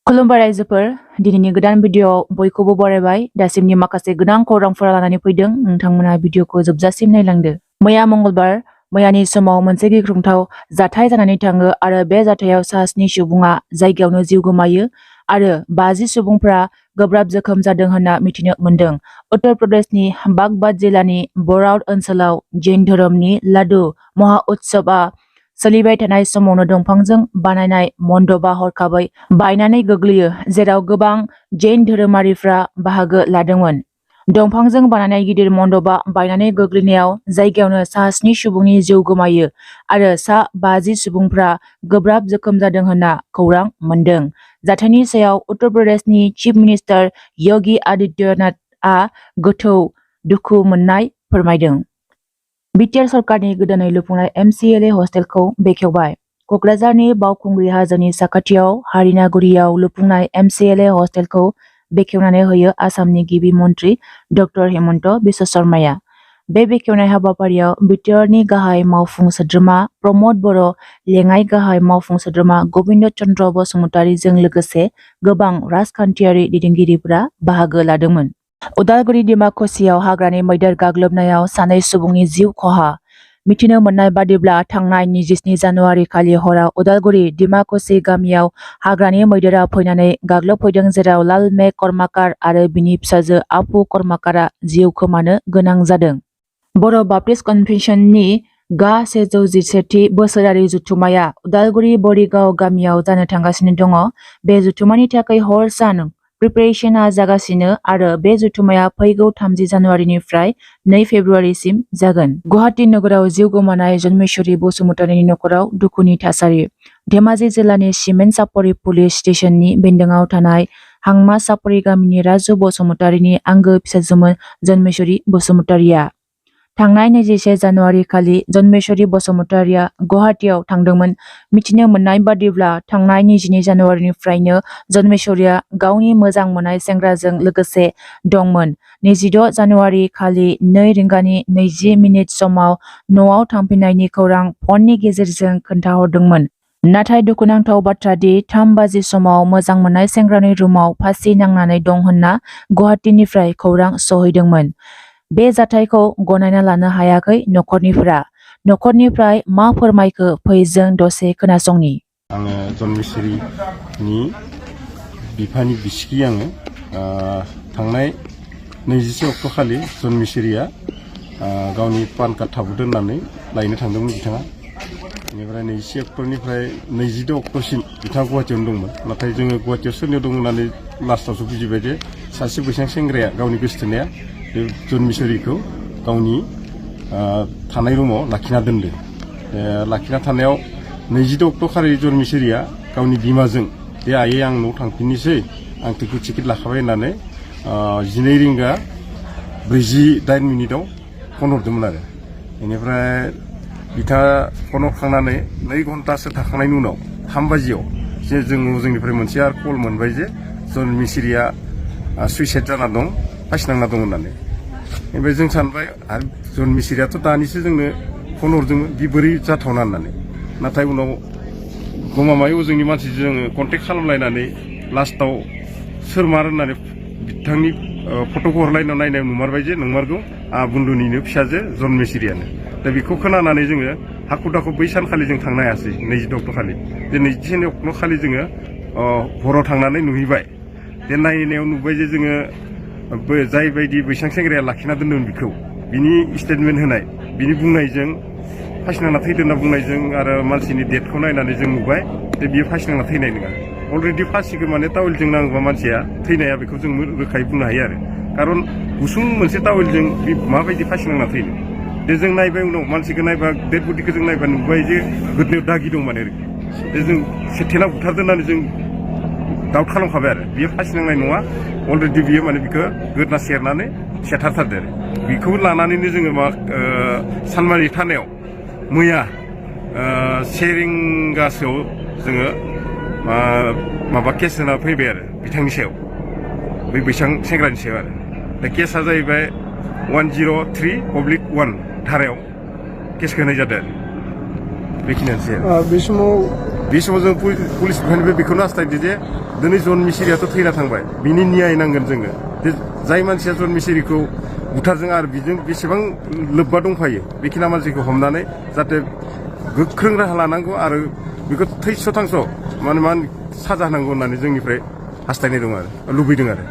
खुलुमबाय रायजोफोर दिनैनि गोदान भिडिअ बयखौबो बरायबाय दासिमनि माखासे गोनां खौरांफोर लानानै फैदों नोंथांमोना भिडिअखौ जोबजासिम नायलांदो मैया मंगलबार मैयानि समाव मोनसे गिख्रंथाव जाथाय जानानै थाङो आरो बे जाथायाव सा 7 सुबुङा जायगायावनो जिउ गोमायो आरो 50 सुबुंफोरा गोब्राब जोखोम जादों होनना मिथिनो मोन्दों उत्तर प्रदेशनि बागपत जिल्लानि बराउड ओनसोलाव जैन धोरोमनि लाडु महा उत्सवआ सोलिबाय थानाय समावनो दंफांजों बानायनाय मण्डपआ हरखाबै बायनानै गोग्लैयो जेराव गोबां जैन धोरोमारिफ्रा बाहागो लादोंमोन दंफांजों बानायनाय गिदिर मण्डपआ बायनानै गोग्लैनायाव जायगायावनो सा 7 सुबुंनि जिउ गोमायो आरो सा 50 सुबुंफ्रा गोब्राब जोखोम जादों होनना खौरां मोन्दों जाथायनि सायाव उत्तर प्रदेशनि चिफ मिनिस्टार योगी आदित्यनाथआ गोथौ दुखु मोननाय फोरमायदों बिटिआर सरकारनि गोदानै लुफुंनाय MCLA हस्टेलखौ बेखेवबाय कक्राझारनि बावखुंग्रि हाजोनि साखाथियाव हारिनागुरियाव लुफुंनाय MCLA हस्टेलखौ बेखेवनानै होयो आसामनि गिबि मन्थ्रि डक्टर हेमन्त बिश्व शर्माया बे बेखेवनाय हाबाफारियाव बिटिआरनि गाहाय मावफुं सोद्रोमा प्रमद बर' लेङाइ गाहाय मावफुं सोद्रोमा गबिन्द चन्द्र बसुमतारीजों लोगोसे गोबां राजखान्थियारि दैदेनगिरिफोरा बाहागो लादोंमोन उदालगुरि डिमाकुसियाव हाग्रानि मैदेर गाग्लोबनायाव 2 सुबुंनि जिउ खहा मिथिनो मोननाय बादिब्ला थांनाय 27 जानुवारि खालि हराव उदालगुरि डिमाकुसि गामियाव हाग्रानि मैदेरा फैनानै गाग्लोबफैदों जेराव लालमेघ कर्मकार आरो बिनि फिसाजो आफु कर्मकारा जिउ खोमानो गोनां जादों बर' बाप्टिस्ट कन्भेन्सननि गा 111थि बोसोरारि जथुम्माया उदालगुरि बरिगाव गामियाव जानो थांगासिनो दङ बे जथुम्मानि थाखाय हर सान प्रिपेरेशनआ जागासिनो आरो बे जथुम्माया फैगौ 30 जानुवारिनिफ्राय 2 फेब्रुवारिसिम जागोन गुवाहाटी नोगोराव जिउ गोमानाय जन्मेश्वरी बसुमतारीनि नखराव दुखुनि थासारि धेमाजि जिल्लानि सिमेन्ट सापरि पुलिस स्टेशननि बेन्दोङाव थानाय हांमा सापरि गामिनि राजु बसुमतारीनि आंगो फिसाजोमोन जन्मेश्वरी बसुमतारीया थांनाय 21 जानुवारि खालि जन्मेश्वरी बसुमतारीया गुवाहाटीयाव थांदोंमोन मिथिनो मोननाय बादिब्ला थांनाय 22 जानुवारिनिफ्रायनो जन्मेश्वरीया गावनि मोजां मोननाय सेंग्राजों लोगोसे दंमोन 26 जानुवारि खालि 2 रिंगानि 20 मिनिट समाव न'आव थांफिननायनि खौरां फननि गेजेरजों खोन्थाहरदोंमोन नाथाय दुखुनांथाव बाथ्रा दि 3 बाजि समाव मोजां मोननाय सेंग्रानि रुमाव फासि नांनानै दं होनना गुवाहाटीनिफ्राय खौरां सहैदोंमोन बे जाथायखौ गनायना लानो हायाखै नखरनिफ्राय मा फोरमायखो फै जों दसे खोनासंनि आङो जन्मेश्वरीनि बिफानि बिसिगि आङो थांनाय 21 अक्ट' खालि जन्मेश्वरीया गावनि पान कार्ड थाबोदों होननानै लायनो थांदोंमोन बिथाङा बेनिफ्राय 21 अक्ट'निफ्राय 22 अक्ट'सिम बिथाङा गुवाहाटीयावनो दंमोन नाथाय जोङो गुवाहाटीयाव सोरनियाव दं होननानै लास्टावसो बुजिबाय जे सासे बैसां सेंग्राया गावनि गोसोथोनाया बे जन्मेश्वरीखौ गावनि थानाय रुमाव लाखिना दोनदों लाखिना थानायाव 22 अक्ट' खालि जन्मेश्वरीया गावनि बिमाजों बे आयै आं न'आव थांफिननोसै आं टिकेट लाखाबाय होननानै 12 रिंगा 48 मिनिटाव फन हरदोंमोन आरो बेनिफ्राय बिथाङा फन हरखांनानै 2 घन्टासो थाखांनायनि उनाव 3 बाजियाव जे जोंनिफ्राय मोनसे आरो कल मोनबाय जे जन्मेश्वरीया सुइसाइड जाना दं फासिनांना दं होननानै ओमफ्राय जों सानबाय आरो जन्मेश्वरीयाथ' दानिसो जोंनो फन हरदोंमोन बि बोरै जाथावना होननानै नाथाय उनाव गमामायाव जोंनि मानसिजों जोङो कन्टेक्ट खालामलायनानै लास्टाव सोर मार होननानै बिथांनि फट'खौ हरलायनायाव नायनाय नुमारबाय जे नंमारगौ बुन्दुनिनो फिसाजो जन्मेश्वरीयानो दा बेखौ खोनानानै जोङो हाखु दाखु बै सानखालि जों थांनो हायासै 22 अक्ट' खालि बे 22 अक्ट' खालि जोङो हराव थांनानै नुहैबाय बे नायनायाव नुबाय जे जोङो जाय बायदि बैसां सेंग्राया लाखिना दोन्दोंमोन बिखौ बिनि स्टेटमेन्ट होनाय बिनि बुंनायजों फासिनांना थैदों होनना बुंनायजों आरो मानसिनि डेटखौ नायनानै जों नुबाय जे बियो फासिनांना थैनाय नङा अलरेडि फासिखौ माने टावेलजों नाङोबा मानसिया थैनाया बेखौ जों रोखायै बुंनो हायो आरो खारन गुसुं मोनसे टावेलजों बे माबायदि फासिनांना थैनो बे जों नायबाय उनाव मानसिखौ नायबा डेड बडिखौ जों नायबा नुबाय जे गोदोनायाव दागि दं माने बे जों सेथेना बुथारदों होननानै जों डाउट खालामखाबाय आरो बियो फासिनांनाय नङा अलरेडि बियो माने बिखौ गोदना सेरनानै सेथारथारदो आरो बिखौ लानानैनो जोङो सानमारि थानायाव मैया 1 रिंगासोआव जोङो माबा केस होना फैबाय आरो बिथांनि सायाव बै बैसां सेंग्रानि सायाव आरो दा केसा जाहैबाय 103/1 धारायाव केसखौ होनाय जादों आरो बेखिनियानोसै बे समाव बे समाव जों पुलिस बिफाननिफ्राय बेखौनो हास्थायदो जे दिनै जन मिसिरियाथ' थैना थांबाय बिनि न्याय नांगोन जोङो जे जाय मानसिया जन मिसिरिखौ बुथारजों आरो बिजों बेसेबां लोब्बा दंफायो बेखिना मानसिखौ हमनानै जाहाथे गोख्रों राहा लानांगौ आरो बेखौ थैस' थांस' मा साजा होनांगौ होननानै जोंनिफ्राय हास्थायनाय दं आरो लुबैदों आरो